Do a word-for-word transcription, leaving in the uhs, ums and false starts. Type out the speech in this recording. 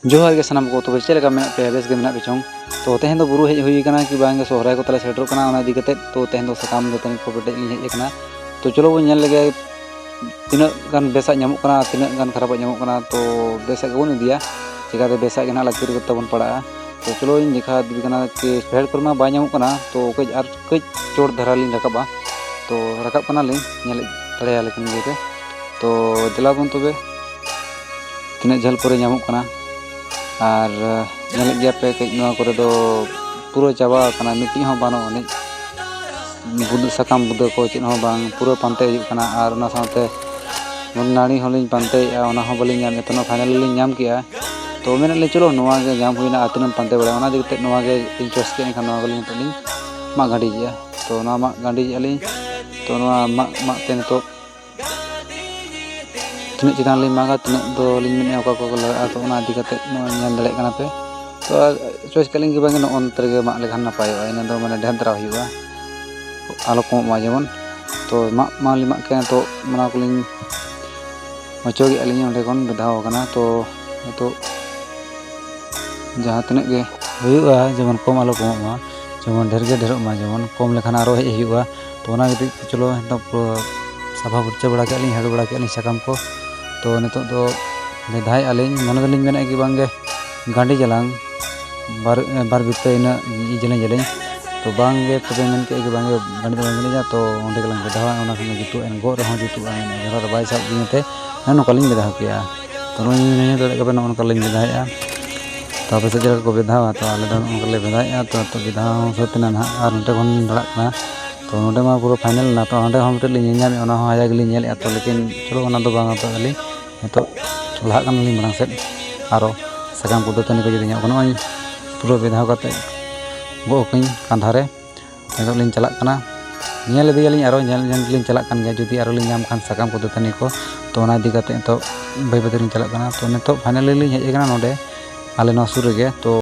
ᱡᱚᱦᱟᱨ ᱜᱮ ᱥᱟᱱᱟᱢ ᱠᱚ᱾ ᱛᱚᱵᱮ ᱪᱮᱫ ᱞᱮᱠᱟ ᱢᱮᱱᱟᱜ ᱯᱮᱭᱟ? ᱵᱮᱥ ᱜᱮ ᱢᱮᱱᱟᱜ ᱯᱮ ᱪᱚᱝ? ᱛᱚ ᱛᱮᱦᱮᱧ ᱫᱚ ᱵᱩᱨᱩ ᱦᱮᱡ ᱦᱩᱭ ᱟᱠᱟᱱᱟ, ᱠᱤ ᱵᱟᱝ ᱜᱮ ᱥᱚᱦᱨᱟᱭ ᱠᱚ ᱛᱟᱞᱮ ᱥᱮᱴᱮᱨᱚᱜ ᱠᱟᱱᱟ, ᱚᱱᱟ ᱤᱫᱤ ᱠᱟᱛᱮ ᱛᱚ ᱛᱮᱦᱮᱧ ᱫᱚ ᱥᱟᱠᱟᱢ ᱫᱟᱹᱛᱟᱹᱱᱤ ᱠᱚ ᱯᱮᱴᱮᱡ ᱞᱤᱧ ᱦᱮᱡ ᱟᱠᱟᱱᱟ᱾ ᱛᱚ ᱪᱚᱞᱚ ᱵᱚᱱ ᱧᱮᱞ ᱞᱮᱜᱮ ᱛᱤᱱᱟᱹᱜ ᱜᱟᱱ ᱵᱮᱥᱟᱜ ᱧᱟᱢᱚᱜ ᱠᱟᱱᱟ, ᱛᱤᱱᱟᱹᱜ ᱜᱟᱱ ᱠᱷᱟᱨᱟᱯᱟᱜ ᱧᱟᱢᱚᱜ ᱠᱟᱱᱟ᱾ ᱛᱚ ᱵᱮᱥᱟᱜ ᱜᱮᱵᱚᱱ ᱤᱫᱤᱭᱟ, ᱪᱮᱠᱟᱛᱮ ᱵᱮᱥᱟᱜ ᱜᱮ ᱱᱟᱦᱟᱜ ᱞᱟᱹᱠᱛᱤ ᱨᱮᱜᱮ ᱛᱟᱵᱚᱱ ᱯᱟᱲᱟᱜᱼᱟ᱾ ᱛᱚ ᱪᱚᱞᱚ ᱤᱧ ᱫᱮᱠᱷᱟᱣ ᱤᱫᱤ ᱠᱟᱱᱟ ᱠᱤ ᱯᱷᱮᱰ ᱠᱚᱨᱮ ᱢᱟ ᱵᱟᱭ ᱧᱟᱢᱚᱜ ᱠᱟᱱᱟ, ᱛᱚ ᱠᱟᱹᱡ ᱟᱨ ᱠᱟᱹᱡ ᱪᱚᱴ ᱫᱷᱟᱨᱟ ᱞᱤᱧ ᱨᱟᱠᱟᱵᱼᱟ᱾ ᱛᱚ ᱨᱟᱠᱟᱵ ᱠᱟᱱᱟᱞᱤᱧ, ᱧᱮᱞ ᱫᱟᱲᱮᱭᱟᱞᱮ ᱠᱟᱱ ᱜᱮᱭᱟ ᱯᱮ᱾ ᱛᱚ ᱫᱮᱞᱟ ᱵᱚᱱ ᱛᱚᱵᱮ ᱛᱤᱱᱟᱹᱜ ᱡᱷᱟᱹᱞ ᱠᱚᱨᱮ ᱧᱟᱢᱚᱜ ᱠᱟᱱᱟ᱾ ᱟᱨ ᱧᱮᱞᱮᱫ ᱜᱮᱭᱟ ᱯᱮ ᱠᱟᱹᱡ ᱱᱚᱣᱟ ᱠᱚᱨᱮ ᱫᱚ ᱯᱩᱨᱟᱹ ᱪᱟᱵᱟ ᱟᱠᱟᱱᱟ, ᱢᱤᱫᱴᱤᱡ ᱦᱚᱸ ᱵᱟᱹᱱᱩᱜ ᱟᱹᱱᱤᱡ᱾ ᱵᱩᱫᱟᱹ ᱥᱟᱠᱟᱢ ᱵᱩᱫᱟᱹ ᱠᱚ ᱪᱮᱫ ᱦᱚᱸ ᱵᱟᱝ, ᱯᱩᱨᱟᱹ ᱯᱟᱱᱛᱮ ᱦᱩᱭᱩᱜ ᱠᱟᱱᱟ᱾ ᱟᱨ ᱚᱱᱟ ᱥᱟᱶᱛᱮ ᱱᱟᱹᱲᱤ ᱦᱚᱸᱞᱤᱧ ᱯᱟᱱᱛᱮᱭᱮᱫᱼᱟ, ᱚᱱᱟ ᱦᱚᱸ ᱵᱟᱹᱞᱤᱧ ᱧᱟᱢᱮᱫᱼᱟ᱾ ᱛᱚ ᱱᱚᱣᱟ ᱯᱷᱟᱭᱱᱟᱞᱤ ᱞᱤᱧ ᱧᱟᱢ ᱠᱮᱜᱼᱟ᱾ ᱛᱚ ᱢᱮᱱᱮᱫ ᱞᱤᱧ ᱪᱚᱞᱚ ᱱᱚᱣᱟ ᱜᱮ ᱧᱟᱢ ᱦᱩᱭᱱᱟ, ᱟᱨ ᱛᱤᱱᱟᱹᱜ ᱮᱢ ᱯᱟᱱᱛᱮ ᱵᱟᱲᱟᱭᱟ, ᱚᱱᱟ ᱤᱫᱤ ᱠᱟᱛᱮᱫ ᱱᱚᱣᱟ ᱜᱮ ᱤᱧ ᱪᱚᱭᱮᱥ ᱠᱮᱫᱼᱟ᱾ ᱮᱱᱠᱷᱟᱱ ᱱᱚᱣᱟ ᱜᱮᱞᱤᱧ ᱱᱤᱛᱚᱜ ᱞᱤᱧ ᱢᱟᱜ ᱜᱟᱹᱰᱤᱡᱮᱜᱼᱟ᱾ ᱛᱚ ᱱᱚᱣᱟ ᱢᱟᱜ ᱜᱟᱹᱰᱤᱡᱮᱜᱼᱟ ᱞᱤᱧ᱾ ᱛᱚ ᱱᱚᱣᱟ ᱢᱟᱜ ᱢᱟᱜ ᱛᱮ ᱱᱤᱛᱚᱜ ᱛᱤᱱᱟᱹᱜ ᱪᱮᱛᱟᱱ ᱞᱤᱧ ᱢᱟᱜᱟ, ᱛᱤᱱᱟᱹᱜ ᱫᱚᱞᱤᱧ ᱢᱮᱱᱮᱫᱼᱟ, ᱚᱠᱟ ᱠᱚ ᱞᱟᱜᱟᱜᱼᱟ, ᱛᱚ ᱚᱱᱟ ᱤᱫᱤ ᱠᱟᱛᱮᱫ ᱱᱚᱜᱼᱚᱭ ᱧᱮᱞ ᱫᱟᱲᱮᱭᱟᱜ ᱠᱟᱱᱟ ᱯᱮ᱾ ᱛᱚ ᱟᱨ ᱪᱚᱭᱮᱥ ᱠᱟᱜ ᱞᱤᱧ ᱜᱮ ᱵᱟᱝ ᱱᱚᱜᱼᱚ ᱱᱚᱛᱮ ᱨᱮᱜᱮ ᱢᱟᱜ ᱞᱮᱠᱷᱟᱱ ᱱᱟᱯᱟᱭᱚᱜᱼᱟ, ᱤᱱᱟᱹ ᱫᱚ ᱢᱟᱱᱮ ᱰᱷᱮᱨ ᱫᱷᱟᱨᱟ ᱦᱩᱭᱩᱜᱼᱟ, ᱟᱞᱚ ᱠᱚᱢᱚᱜ ᱢᱟ ᱡᱮᱢᱚᱱ᱾ ᱛᱚ ᱢᱟᱜ ᱢᱟᱞᱤᱧ ᱢᱟᱜ ᱠᱮᱫᱼᱟ, ᱛᱚ ᱚᱱᱟ ᱠᱚᱞᱤᱧ ᱚᱪᱚᱜᱮᱫᱼᱟ ᱞᱤᱧ, ᱚᱸᱰᱮ ᱠᱷᱚᱱ ᱵᱮᱫᱷᱟᱣ ᱟᱠᱟᱱᱟ᱾ ᱛᱚ ᱱᱤᱛᱚᱜ ᱡᱟᱦᱟᱸ ᱛᱤᱱᱟᱹᱜ ᱜᱮ ᱦᱩᱭᱩᱜᱼᱟ, ᱡᱮᱢᱚᱱ ᱠᱚᱢ ᱟᱞᱚ ᱠᱚᱢᱚᱜ ᱢᱟ, ᱡᱮᱢᱚᱱ ᱰᱷᱮᱨ ᱜᱮ ᱰᱷᱮᱨᱚᱜ ᱢᱟ, ᱡᱮᱢᱚᱱ ᱠᱚᱢ ᱞᱮᱠᱷᱟᱱ ᱟᱨᱚ ᱦᱮᱡ ᱦᱩᱭᱩᱜᱼᱟ᱾ ᱛᱚ ᱚᱱᱟ ᱠᱷᱟᱹᱛᱤᱨ ᱛᱮ ᱪᱚᱞᱚ ᱱᱤᱛᱚᱜ ᱯᱩᱨᱟᱹ ᱥᱟᱯᱷᱟ ᱯᱷᱩᱨᱪᱟᱹ ᱵᱟᱲᱟ ᱠᱮᱫ ᱞᱤᱧ, ᱦᱟᱹᱨ ᱵᱟᱲᱟ ᱠᱮᱫ ᱞᱤᱧ ᱥᱟᱠᱟᱢ ᱠᱚ᱾ ᱛᱚ ᱱᱤᱛᱚᱜ ᱫᱚ ᱵᱮᱫᱷᱟᱭᱮᱫᱼᱟ ᱞᱤᱧ, ᱢᱚᱱᱮ ᱫᱚᱞᱤᱧ ᱢᱮᱱᱮᱫᱼᱟ ᱠᱤ ᱵᱟᱝ ᱜᱮ ᱜᱟᱸᱰᱤ ᱡᱟᱞᱟᱝ ᱵᱟᱨ, ᱵᱟᱨ ᱵᱤᱛᱟᱹ ᱤᱱᱟᱹᱜ ᱡᱮᱞᱮᱧ ᱡᱮᱞᱮᱧ᱾ ᱛᱚ ᱵᱟᱝ ᱜᱮ ᱛᱚᱵᱮ ᱢᱮᱱ ᱠᱮᱫᱼᱟ ᱠᱤ ᱵᱟᱝ ᱜᱮ ᱜᱟᱸᱰᱤ ᱫᱚ ᱵᱟᱝ ᱡᱮᱞᱮᱧᱟ, ᱛᱚ ᱚᱸᱰᱮ ᱜᱮᱞᱟᱝ ᱵᱮᱫᱷᱟᱣᱟ, ᱚᱱᱟ ᱠᱷᱟᱱ ᱜᱮ ᱡᱩᱛᱩᱜᱼᱟ, ᱜᱚᱜ ᱨᱮᱦᱚᱸ ᱡᱩᱛᱩᱜᱼᱟ, ᱢᱮᱱᱮᱫᱼᱟ ᱡᱷᱚᱨᱟ ᱨᱮ ᱵᱟᱭ ᱥᱟᱵ ᱤᱫᱤᱧ ᱛᱮ᱾ ᱱᱚᱜᱼᱚ ᱱᱚᱝᱠᱟ ᱞᱤᱧ ᱵᱮᱫᱷᱟᱣ ᱠᱮᱜᱼᱟ᱾ ᱛᱚ ᱱᱚᱜᱼᱚᱭ ᱧᱮᱞ ᱫᱟᱲᱮᱭᱟᱜ ᱠᱟᱱᱟ ᱯᱮ, ᱱᱚᱜᱼᱚ ᱱᱚᱝᱠᱟ ᱞᱤᱧ ᱵᱮᱫᱷᱟᱣᱮᱫᱼᱟ᱾ ᱛᱚ ᱟᱯᱮ ᱥᱮᱫ ᱪᱮᱫ ᱞᱮᱠᱟ ᱠᱚ ᱵᱮᱫᱷᱟᱣᱟ? ᱛᱚ ᱟᱞᱮ ᱫᱚ ᱱᱚᱜᱼᱚ ᱱᱚᱝᱠᱟ ᱞᱮ ᱵᱮᱫᱷᱟᱣᱮᱫᱼᱟ᱾ ᱛᱚ ᱱᱤᱛᱚᱜ ᱵᱮᱫᱷᱟᱣ ᱦᱚᱸ ᱥᱟᱹᱛ ᱮᱱᱟ ᱱᱟᱦᱟᱜ, ᱟᱨ ᱱᱚᱛᱮ ᱠᱷᱚᱱ ᱞᱤᱧ ᱨᱟᱲᱟᱜ ᱠᱟᱱᱟ᱾ ᱛᱚ ᱱᱚᱸᱰᱮ ᱢᱟ ᱯᱩᱨᱟᱹ ᱯᱷᱟᱭᱱᱮᱞ ᱮᱱᱟ, ᱛᱚ ᱚᱸᱰᱮ ᱦᱚᱸ ᱢᱤᱫᱴᱮᱡ ᱞᱤᱧ ᱧᱮᱞ ᱧᱟᱢᱮᱫᱼᱟ, ᱚᱱᱟ ᱦᱚᱸ ᱦᱟᱭᱟ ᱜᱮᱞᱤᱧ ᱧᱮᱞᱮᱫᱼᱟ᱾ ᱛᱚ ᱞᱮᱠᱤᱱ ᱪᱚᱞᱚ ᱚᱱᱟ ᱫᱚ ᱵᱟᱝ ᱦᱟᱛᱟᱣ ᱟᱹᱞᱤᱧ, ᱱᱤᱛᱚᱜ ᱞᱟᱦᱟᱜ ᱠᱟᱱᱟᱞᱤᱧ ᱢᱟᱲᱟᱝ ᱥᱮᱫ, ᱟᱨᱚ ᱥᱟᱠᱟᱢ ᱠᱚ ᱫᱟᱹᱛᱟᱹᱱᱤ ᱠᱚ ᱡᱩᱫᱤ ᱧᱟᱢᱚᱜ ᱠᱟᱱᱟ, ᱱᱚᱜᱼᱚᱭ ᱯᱩᱨᱟᱹ ᱵᱮᱫᱷᱟᱣ ᱠᱟᱛᱮᱫ ᱜᱚᱜ ᱟᱹᱠᱟᱹᱧ ᱠᱟᱸᱫᱷᱟ ᱨᱮ᱾ ᱱᱤᱛᱚᱜ ᱞᱤᱧ ᱪᱟᱞᱟᱜ ᱠᱟᱱᱟ, ᱧᱮᱞ ᱤᱫᱤᱭᱟᱞᱤᱧ, ᱟᱨᱚ ᱧᱮᱞ ᱧᱮᱞ ᱛᱮᱞᱤᱧ ᱪᱟᱞᱟᱜ ᱠᱟᱱ ᱜᱮᱭᱟ᱾ ᱡᱩᱫᱤ ᱟᱨᱚ ᱞᱤᱧ ᱧᱟᱢ ᱠᱷᱟᱱ ᱥᱟᱠᱟᱢ ᱠᱚ ᱫᱟᱹᱛᱟᱹᱱᱤ ᱠᱚ, ᱛᱚ ᱚᱱᱟ ᱤᱫᱤ ᱠᱟᱛᱮᱫ ᱱᱤᱛᱚᱜ ᱵᱟᱹᱭ ᱵᱟᱹᱭ ᱛᱮᱞᱤᱧ ᱪᱟᱞᱟᱜ ᱠᱟᱱᱟ᱾ ᱛᱚ ᱱᱤᱛᱚᱜ ᱯᱷᱟᱭᱱᱟᱞᱤ ᱞᱤᱧ ᱦᱮᱡ ᱟᱠᱟᱱᱟ ᱱᱚᱰᱮ ᱟᱞᱮ ᱱᱚᱣᱟ ᱥᱩᱨ ᱨᱮᱜᱮ᱾ ᱛᱚ